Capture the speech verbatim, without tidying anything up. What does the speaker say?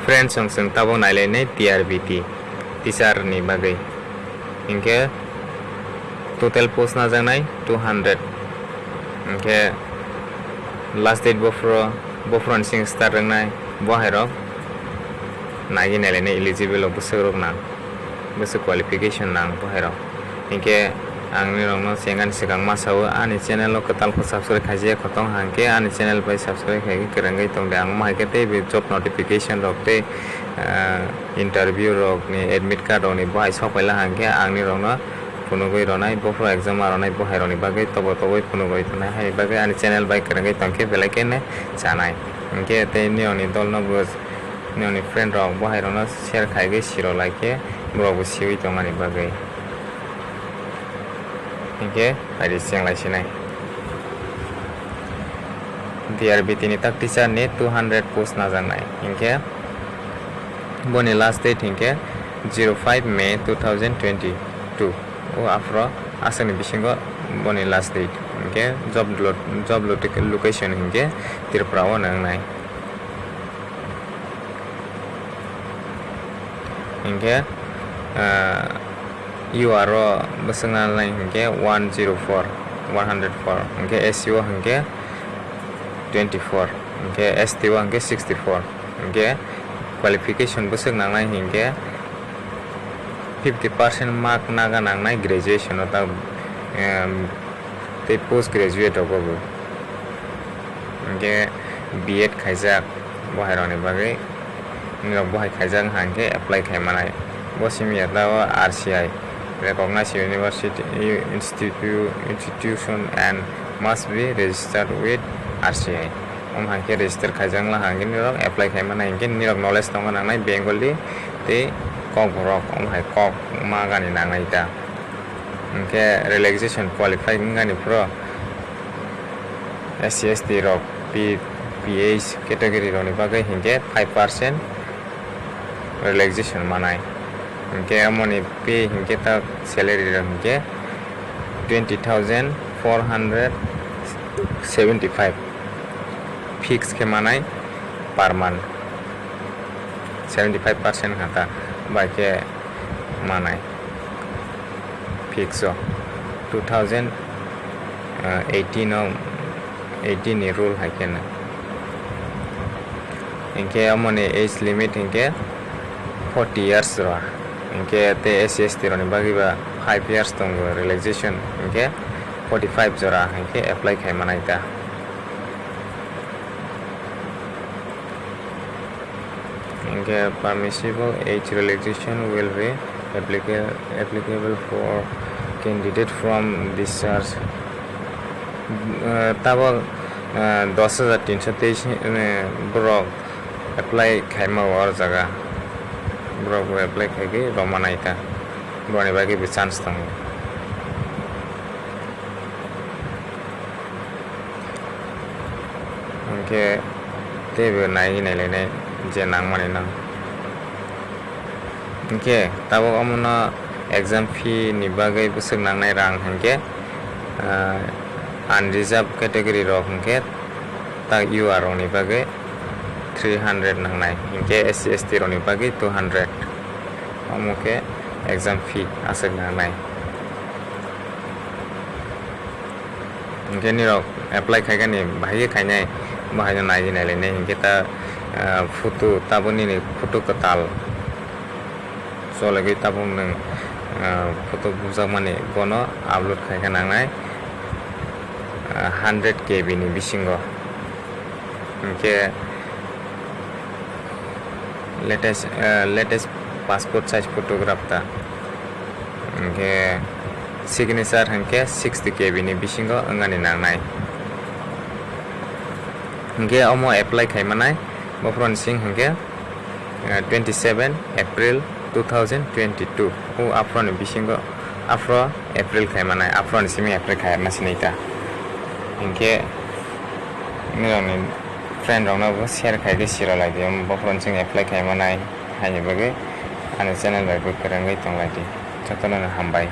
Friends, chwng chwng tabuk nailainai T R B T teacher ni bagwi. Hinkhe total post najaknai two hundred. Hinkhe last date bophro, bophro ni sing start wngnai, bo hairok naiwi nailainai eligible rok, bwswk rok nang, bwswk qualification nang bo hairok. Hinkhe ang nirokno chengani swkang ma sao, ani channel o kwtal khe subscribe khaijak kho tong, hinkhe ani channel bai subscribe khaigwi kwrwngwi tong di. Ang ma hai khe tei job notification rok tei, ah, interview rok ni admit card rok ni bo hai sok paila, hinkhe ang nirokno phunugwi rwnai, bophro exam ma rwnai, bo hai rokni bagwi tobo toboi phunugwi tongnai, hai bagwi ani channel bai kwrwngwi tong khe belai khe no chanai. Hinkhe tei nirokni dol no bo, nirokni friend rok bo hai rokno share khaigwi siro lai khe borok bo siwi tongmani bagwi. Hinkhe phaidi chenglai sinai. D R B T ni tak teacher ni two hundred post najaknai. Hinkhe boni last date hinkhe zero five May two thousand twenty-two. O aphro aswkni bisingo boni last date. Hinkhe job lo-, job lo-, location hinkhe Tripura o wngnai. Hinkhe, ah, U R o bwswk nangnai hinkhe one zero four, one hundred four, hinkhe S C o hinkhe twenty-four, hinkhe S T o hinkhe sixty-four, hinkhe qualification bwswk nangnai hinkhe fifty percent mark naga nangnai graduation o ta, em, tei post graduate rogo bo. Hinkhe B Ed khaijak bo hai rokni bagwi, nirok bo hai khaijak wngkha hinkhe apply khai manai. Bo simi ya ta o R C I, recognized university, institu-, institution and must be registered with R C I. Om hai khe register khaijak wngla hinkhe nirok apply khai manai hinkhe nirok knowledge tongna nangnai Bengali tei Kokborok, om hai kok ma gani nangnai ta. Hinkhe relaxation qualify wngani phuru S C S T rok P, P H category rokni bagwi hinkhe five percent relaxation manai. Hinkhe amoni pay hinkhe ta salary rok hinkhe twenty thousand four hundred seventy five fix khe manai per month. Seventy five percent kha ta, bai khe manai fix o two thousand eighteen o, eighteen ni rule hai khe no. Hinkhe amoni age limit hinkhe forty years rw, hinkhe tei S C S T rokni bagwi ba five years tongo relaxation, hinkhe forty five jora hinkhe apply khai manai ta. Hinkhe permissible age relaxation will be applica-, applicable for candidate from discharge. Eh, tabok, eh, dos hajar tinso teis, eh, borok apply khaima o jaga. Borok bo apply khaigwi rwma nai ta. Borokni bagwi bo chance tongo. Hinkhe teibo naiwi nailainai je nangmani nang. Hinkhe tabuk omono exam fee ni bagwi bwswk nangnai rang hinkhe, ah, unreserved category rok hinkhe tak U R rokni bagwi three hundred nangnai, hinkhe S C S T rokni bagwi two hundred. Omo khe exam fee aswk nangnai. Hinkhe nirok apply khaikani bahai khe khainai, bo haino naiwi nailainai. Hinkhe ta, ah, photo, tabuk nini photo kwtal chologwi tabuk nwng, ah, photo bujakmani bono upload khaikha nangnai, ah, hundred K B ni bisingo. Hinkhe latest, eh, latest passport size photograph ta. Hinkhe signature hinkhe sixty K B ni bisingo wngani nangnai. Hinkhe omo apply khaimanai bophron sing hinkhe, eh, twenty seven April two thousand twenty two. O aphro ni bisingo, aphro April khaimanai, aphro ni simi April khairna sinai ta. Hinkhe nirokni friend rokno bo share khaidi, siro laidi, bophron sing apply khaimanai haini bagwi ani channel bai bo kwrwngwi tonglaidi. Jotono no hambai.